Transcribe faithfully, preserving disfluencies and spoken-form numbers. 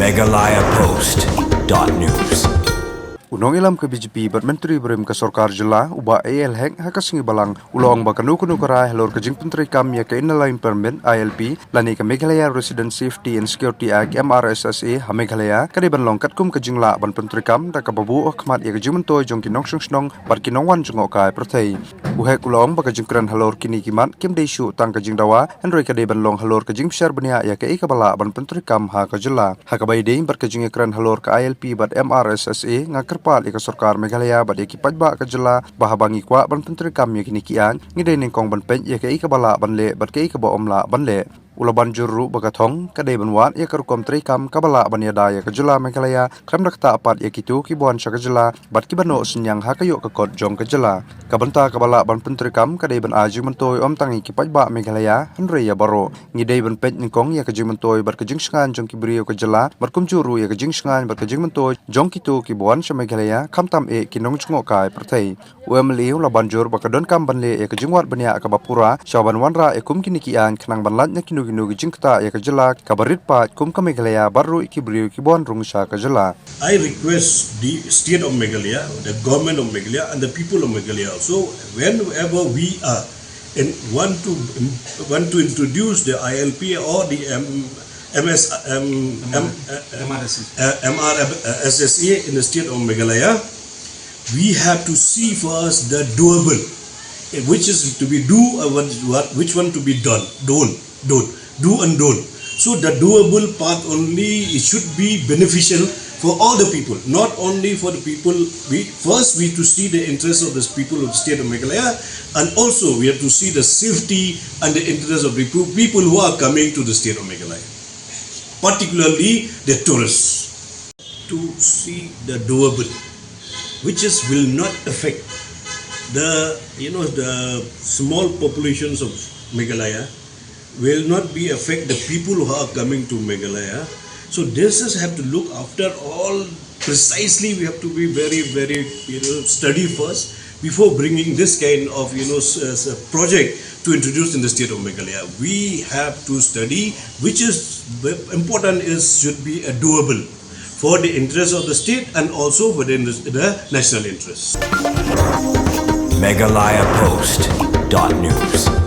Meghalaya Post dot news. U nongïalam ka B J P bad Myntri barim ka sorkar jylla, u Bah A L Hek, ha ka sngi Balang, u la ong ba kano kano ka rai halor ka jingpyntreikam ïa ka Inner Line Permit, I L P, lane ka Meghalaya Resident Safety and Security Act, M R S S A, ha Meghalaya, ka dei ban long katkum ka jinglah ban pyntreikam da kaba buh ha khmat ïa ka jingmyntoi jong ki nongshong shnong bad ki nongwan jngohkai pyrthei. U Hek u la ong ba ka jingkren halor kine ki mat kim dei shuh tang ka jingdawa, hynrei ka dei ban long halor ka jingbishar bniah ïa kaei kaba lah ban pyntreikam ha ka jylla. Ha kaba ïadei bad ka jingïakren halor ka I L P bad M R S S A, nga kyrpad ïa ka sorkar Meghalaya bad ïa ki paidbah ka jylla ba haba ngi kwah ban pyntreikam ïa kine ki aiñ, ngi dei nyngkong ban peit ïa kaei kaba lah ban leh bad kaei kaba ym lah ban leh. U la ban jur ruh ba ka thong ka dei ban wad ïa ka rukom treikam kaba lah ban ïada ïa ka jylla Meghalaya, khlem da ktah pat ïa kito kiba wan sha ka jylla bad kiba noh synñiang ha ka ïoh ka kot jong ka jylla. Ka bynta kaba lah ban pyntreikam ka dei ban ai jingmyntoi ym tang ïa ki paidbah Meghalaya, hynrei ïa baroh. Ngi dei ban peit nyngkong ïa ka jingmyntoi bad ka jingshngaiñ jong ki briew ka jylla, bad kumjuh ruh ïa ka jingshngaiñ bad ka jingmyntoi jong kito kiba wan sha Meghalaya, khamtam eh ki nongjngohkai pyrthei. U M L A u la ban jur ba ka donkam ban leh ïa ka jingwad bniah kaba pura, sha ban wanrah ïa kum kine ki aiñ khnang ban lait na kino kino ki jingktah ïa ka jylla kaba rit paid kum ka Meghalaya bad ruh ïa ki briew kiba wan rung sha ka jylla. I request the state of Meghalaya, the government of Meghalaya, and the people of Meghalaya also, whenever we are and want to want to introduce the I L P or the M, M S, M, M, uh, M R S S A. Uh, M R S S A in the state of Meghalaya, we have to see first the doable, eh, which is to be do, uh, what, what, which one to be done, done, done, do and done. So the doable path only, it should be beneficial for all the people, not only for the people. We first we to see the interests of the people of the state of Meghalaya, and also we have to see the safety and the interests of the people, people who are coming to the state of Meghalaya, particularly the tourists. To see the doable, which is will not affect the, you know, the small populations of Meghalaya, will not be affect the people who are coming to Meghalaya. So this is have to look after all precisely. We have to be very, very, you know, study first before bringing this kind of, you know, s- s- project to introduce in the state of Meghalaya. We have to study which is important is should be a doable for the interest of the state and also for the, interest, the national interest. Meghalaya Post dot news.